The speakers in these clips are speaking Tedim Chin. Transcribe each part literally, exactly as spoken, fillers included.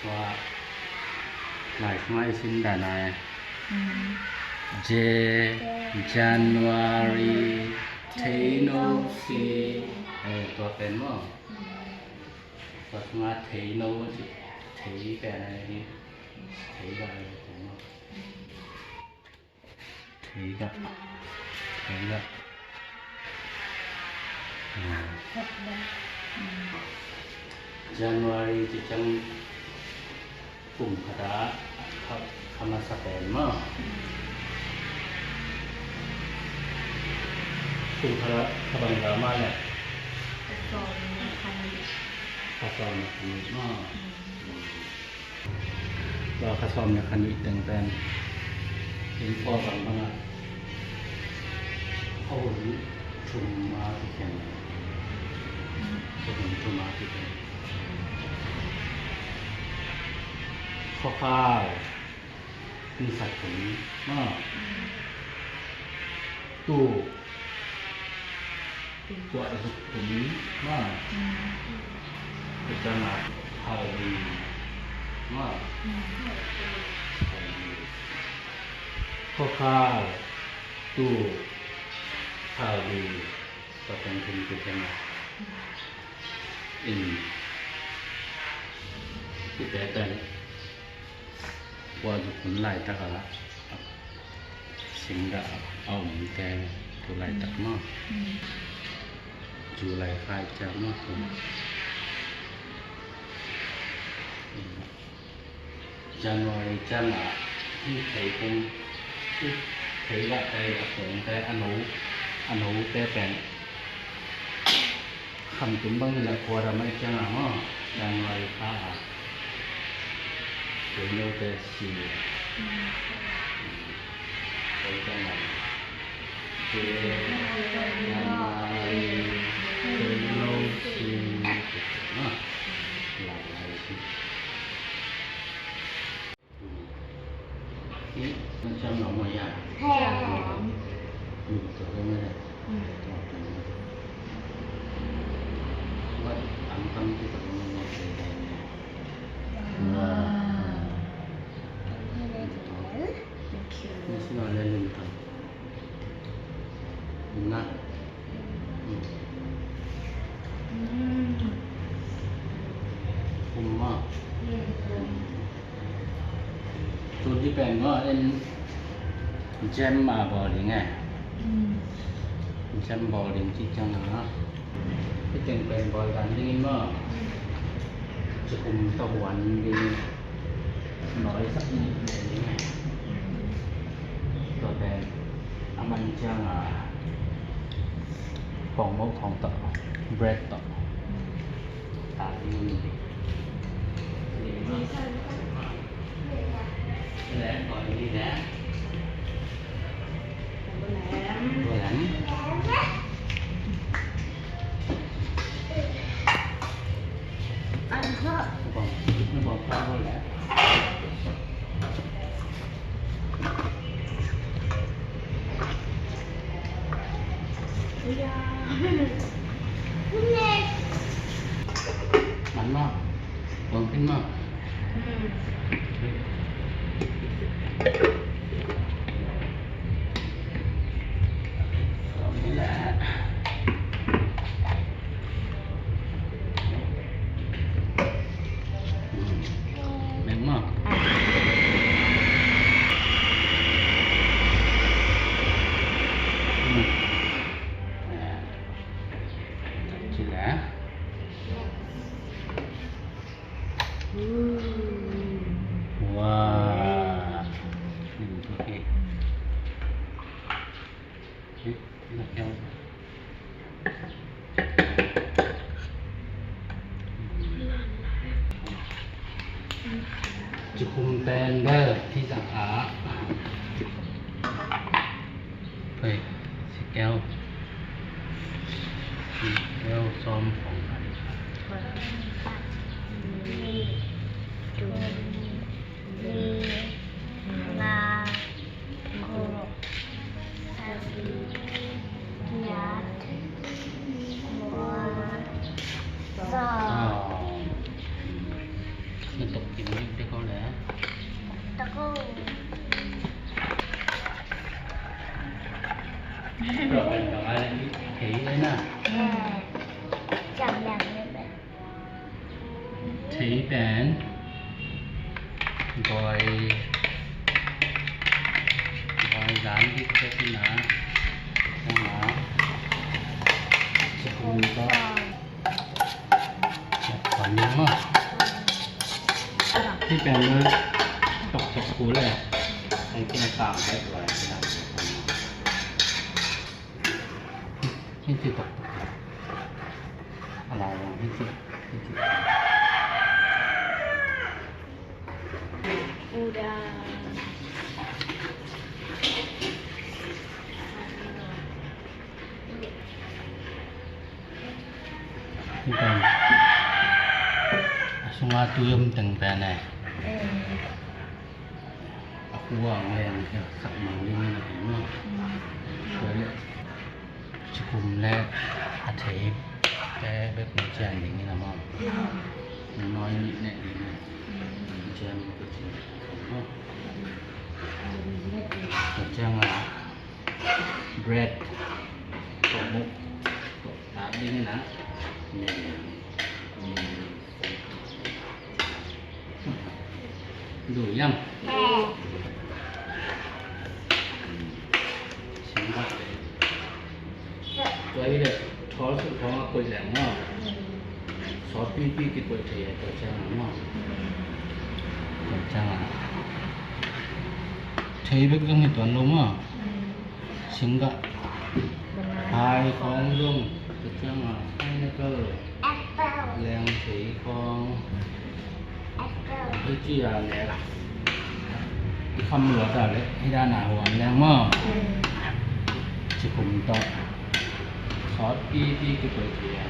Tua lai sungah i sin dan a, J, January, thei no si. Eh, tua pen maw. Tua sungah thei no a ci, thei pen a hi, thei gah a hi pen maw. Thei gah, thei gah. Ah. January ci ciang kum khat a kha, kha masa pen maw. Kum khat a kha bang za mah leh? Kha sawm le kha nih. Kha sawm le kha nih maw. Tua kha sawm le kha nih teng pen inn khua bangbang ah khuahun thum a kikhen. Khuahun thum a kikhen. Khuakhal, nisa thum maw. Tuk, kuahzuk thum maw. Tua ciangin phalbi maw. Phalbi. Khuakhal, tuk, phalbi. Tua teng thum kikhen a. In, kite pen kuahzuk hun laitak a, singgah a omte tu laitak maw. July khai ciang maw. January ciang a hih thei teng, hih thei gah te a kungte a no, a note pen Khamtung bang hi leh khuadam ahih ciangin maw, January kha a thei note si. Thei ciangin January thei no si. Maw, lai lai si. Kum maw. Tun hih pen maw, en jam a bawl ding e. Jam bawl ding cih ciangin hih teng pen bawl dan dingin maw, cikhum tawh huan dingin nawi sak nih nih ding e. Tua pen a man ciangin pongmoh thawng tawh, bread tawh. Mặn maw? Bang pin maw? Wow. Cikhum pen bel hi zah a. Hei, sikeu. Sikeu sawm khong. Tok kim dik tek ko le. Tok ko. Tok ko le, thei le na. Thei pen boi, boi zan dik tek ina. Ina. Cikum to. Cikum ning ma. Hih pen na tok tok ku le. Hih pen kang tek lai. Hih tok tok. Ala yang hih tok. Hih tok. Udah. Hih pen a sunga tui om teng pen e. A kuang leng sak mang ding na pen maw. Tua leh cikum le a thei te bek na cian ding ina maw. Noi nih ne ding na cian ko ci maw. Tua ciang a bread, tawh muk, tawh tak ding ina. Lu yam. Tua hi le thawl suk thawng a koih leng maw. Sawt pipi kikoih thei a tua ciang a maw. Tua ciang a thei bek zong hi tuan lo maw. Singgah. Hai khawng zong tua ciang a pineapple. Leng thei khawng. Hih ci a lek i kham luat a leh hih dan a huam leng maw. Cikum tawh sawt pipi kikoih thei a.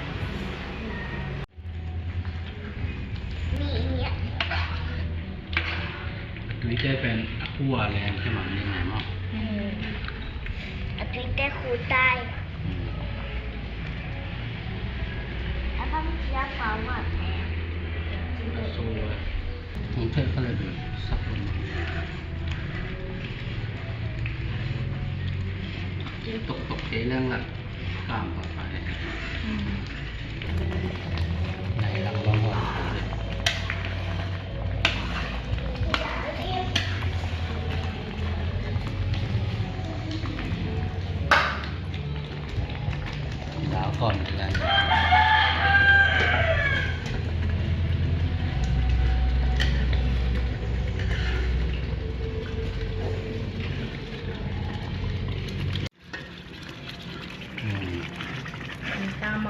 A tuite pen a kua leng hemang ding nai maw. A tuite khu tai. A bang cia pau mah te. A so a. Hong thei kha le sak un. Tok tok kei leng la. Kam pa pa e. Nai lang bang hon. Dal kon te lan.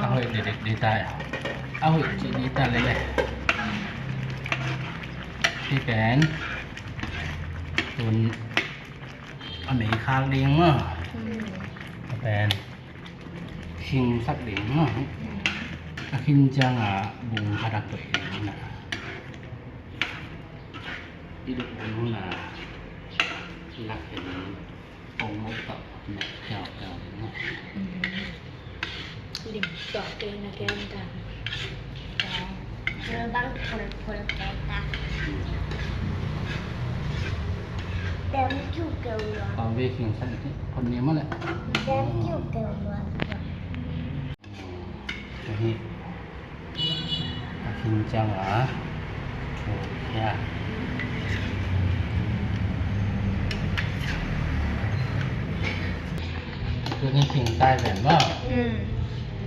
A hoih dikdik dita. A hoih ci dita lele. Hih pen tun a mei khak ding maw. A pen khing sak ding maw. A khin ciang a bung khat a koih ding na. I duk bung na lak hen. Kong muk tawh nek kiau kiau ding maw. Lim tawh kei na kei na ta. Bang phul phul kei ta. Dem kiu keu lua. Pang ve khing san phun ni maw le. Dem kiu keu lua. Ahi. A khin ciang a thuk hia. Tuni khin tai ven maw.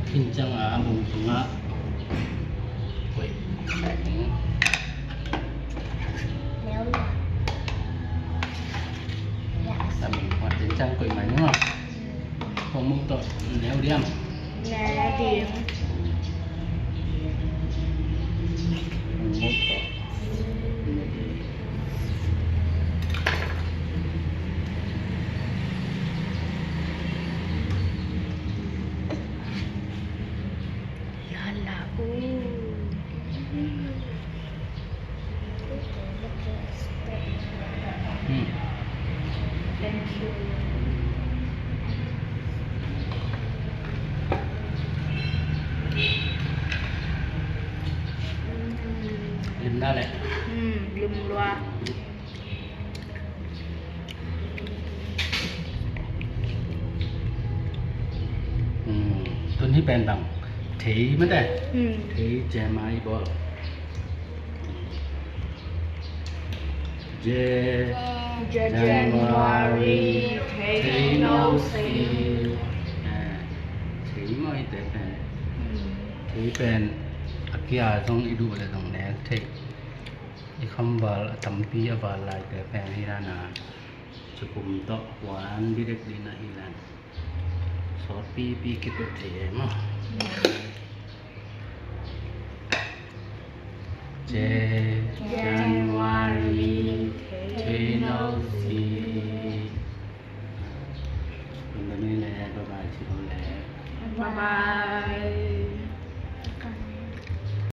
Khin ciang a a bung sungah koih. Sa min khin ciang koih mai ni maw. Kong muk tawh neu diam. Neu diam. Kong muk tawh. Yalla, ooh. Hmm. Thank you. Limna le. Hmm, lim lua. Hmm, tun hi pen bang. Thei mate. Hmm. Thei Jem a i bawl. Je-, January, thei no si. Eh, thei maw hite pen. Hmm. Thei pen a kia zong i duh le zong nek thei. I khamval a tampi a val laite pen hi dan a, cukum tawh kuan bidek ding ahi dan. Sawtpipi kipet thei e maw. Je-, January,